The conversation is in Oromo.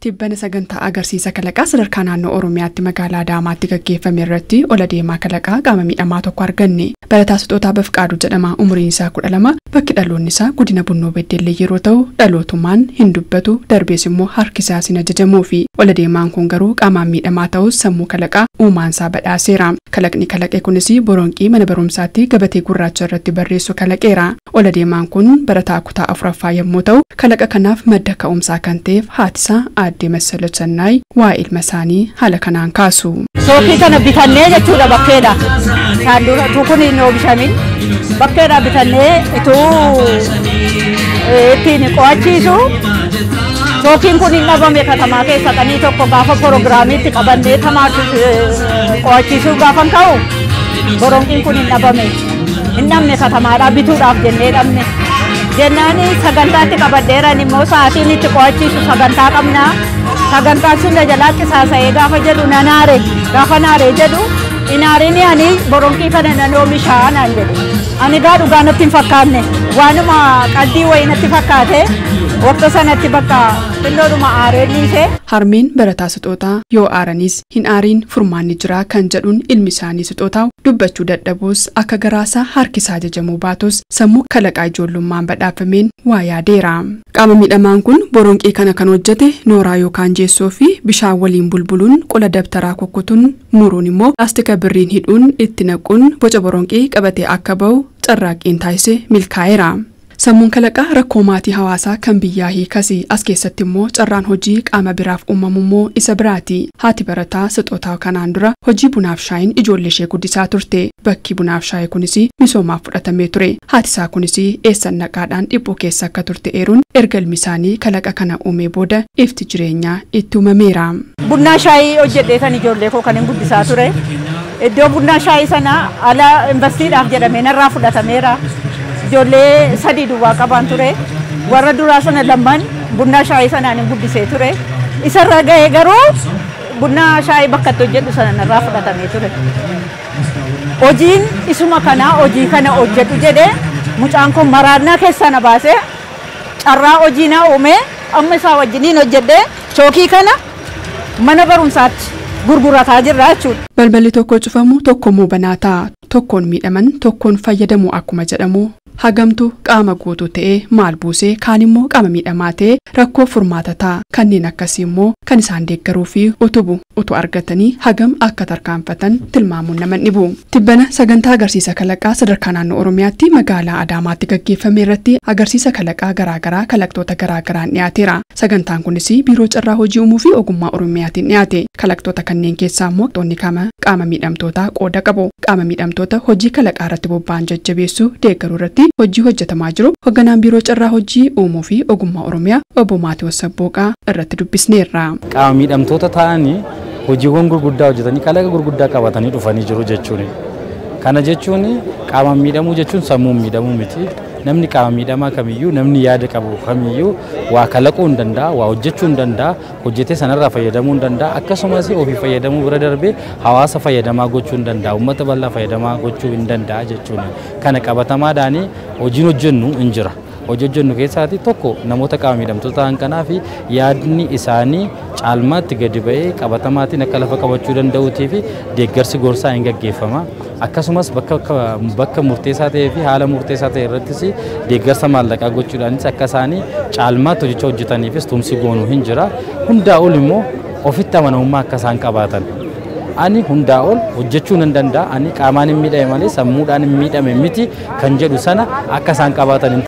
Tibbana sagantaa agarsiisa kalaqaa sadarkaa naannoo Oromiyaatti magaalaa Adaamaatti gaggeeffame irratti ola deemaa kalaqaa qaama miidhamaa tokko arganne. Barataa Sixootaa Bafqaaduu jedhama. Umuriin isaa 12, bakki dhaloonni isaa godina Bunnoo Beddellee yeroo ta'u dhalootumaan hin dubbatu, darbees immoo harki isaas hin ajajamuufi. Ola deemaan kun garuu qaamaan miidhamaa ta'us sammuu kalaqaa uumaan isaa badhaaseera. Kalaqni kalaqe kunis boronqii mana barumsaatti gabatee gurraacha irratti barreessu kalaqeera. Ola deemaan kun barataa kutaa 4ffaa yommuu ta'u kalaqa kanaaf madda ka'umsaa kan ta'eef haati isaa Aadde Massala Channaay waa'ee ilma isaanii haala kanaan kaasu. Sookii kana bitannee jechuudha bakkeedha. Saanduqa kun hin oomishamin bakkeedha bitannee utuu ittiin qo'achiisu sookiin kun hin dhabame katamaa keessa qanii tokko gaafa piroogiraamiitti qabannee qo'achiisuu gaafa ka'u boronqiin kun hin dhabame. Hin dhabne katamaadhaa bituudhaaf jennee dhabne. Jennaan sagantaatti qabadheeran immoo sa'aatiin itti qo'achiisu sagantaa qabnaa. Sagantaan sun jalaa qisaasa'ee gaafa jedhu nanaare gaafa naaree jedhu inaariin ani boronqii kana nan oomishaa naan jedhu. Ani gaa dhugaa natti hin fakkaanne waanuma qalbii wayii natti fakkaate waqta sanatti bakka xinnoodhuma aaree dhiise. Harmeen barataa Sixootaa yoo aaranis hin aariin furmaanni jira kan jedhuun ilmi isaanii Sixootaa dubbachuu dadhabuus akka garaasaa harkisaa ajajamuu baatus sammuu kalaqaa ijoollummaan badhaafameen waa yaadeera. Qaama miidhamaan kun boronqii kana kan hojjete nooraa yookaan jeessoo fi bishaan waliin bulbuluun qola dabtaraa kukkutuun muruun immoo laastika birriin hidhuun itti naquun boca boronqii qabatee akka bahu carraaqqiin taasise milkaa'eera. Sammuun kalaqaa rakkoo maatii hawaasaa kan biyyaa hiikasi. As keessatti immoo carraan hojii qaama biraaf uumamu immoo isa biraati. Haati barataa Sixootaa kanaan dura hojii bunaaf shaayiin ijoollee ishee guddisaa turte. Bakki bunaaf shaayii kunis misoomaaf fudhatamee ture. Haati isaa kunis eessan naqaadhaan dhiphuu keessa akka turte eeruun erga ilmi isaanii kalaqa kana uumee booda ifti jireenyaa itti uumameera. Bunaa shaayii hojjedhee kan ijoollee koo kan hin guddisaa ture. Iddoo bunaa shaayii sana ala investiidhaaf jedhamee narraa fudhatameera. Ijoollee sadii duwwaa qabaan ture. Warra duraa sana lamman bunaa shaayii sanaan hin guddisee ture. Isarra ga'ee garuu bunaa shaayii bakka itti hojjedhu sana narraa fudhatamee ture. Hojiin isuma kanaa hojii kana hojjedhu jedhee mucaan kun maraannaa keessaa na baasee carraa hojii naa uumee amma isaa wajjiniin hojjedhee chookii kana mana barumsaatti gurgurataa jirra jechuudha. Balballi tokko cufamu tokko immoo banaa ta'a. Tokkoon miidhaman tokkoon fayyadamu akkuma jedhamu hagamtu qaama guutuu ta'ee maal buusee kaan immoo qaama miidhamaa ta'ee rakkoo furmaata ta'a. Kanneen akkasii immoo kan isaan deeggaruu fi utubu utuu argatanii hagam akka tarkaanfatan tilmaamuun nama dhibu. Tibbana sagantaa agarsiisa kalaqaa sadarkaa naannoo Oromiyaatti magaalaa Adaamaatti gaggeeffame irratti agarsiisa kalaqaa garaagaraa kalaqtoota garaagaraan dhiyaateera. Sagantaan kunis biiroo carraa hojii uumuu fi ogummaa Oromiyaatiin dhiyaate. Kalaqtoota kanneen keessaa immoo toonni qaama miidhamtootaa qooda qabu. Qaama miidhamtoota hojii kalaqaa irratti bobba'an jajjabeessuu deeggaruu irratti hojii hojjetamaa jiru hoogganaan biiroo carraa hojii uumuu fi ogummaa Oromiyaa obbo Maatiyoos Sabbooqaa irratti dubbisneerra. Qaama miidhamtoota ta'anii hojiiwwan gurguddaa hojjetanii kalaqa gurguddaa qabatanii dhufanii jiru jechuun. Kana jechuun qaama miidhamuu jechuun sammuun miidhamuu miti. Namni qaama miidhamaa kamiyyuu namni yaada qabu kamiyyuu waa kalaquu hin danda'a, waa hojjechuu hin danda'a, hojjetee sanarraa fayyadamuu hin danda'a, akkasumas ofii fayyadamuu bira darbee hawaasa fayyadamaa gochuu hin danda'a, uummata bal'aa fayyadamaa gochuu hin danda'a jechuudha. Kana qabatamaadhaan hojiin hojjennu hin jira. Hojii hojjennu keessaati tokko namoota qaama miidhamtoota ta'an kanaa fi yaadni isaanii caalmaatti gadi ba'ee qabatamaatiin akka lafa qabachuu danda'uutii fi deeggarsi gorsaa hin gaggeeffama. Akkasumas bakka murteessaa ta'ee fi haala murteessaa ta'e irrattis deeggarsa maallaqaa gochuudhaanis akka isaanii caalmaatti hojicha hojjetaniifis tumsi goonuu hin jira. Hundaa ol immoo ofitti amanamummaa akka isaan qabaatan. Ani hundaa ol hojjechuu nan danda'a, ani qaamaan hin miidhame malee sammuudhaan hin miidhame miti kan jedhu sana akka isaan qabaatan.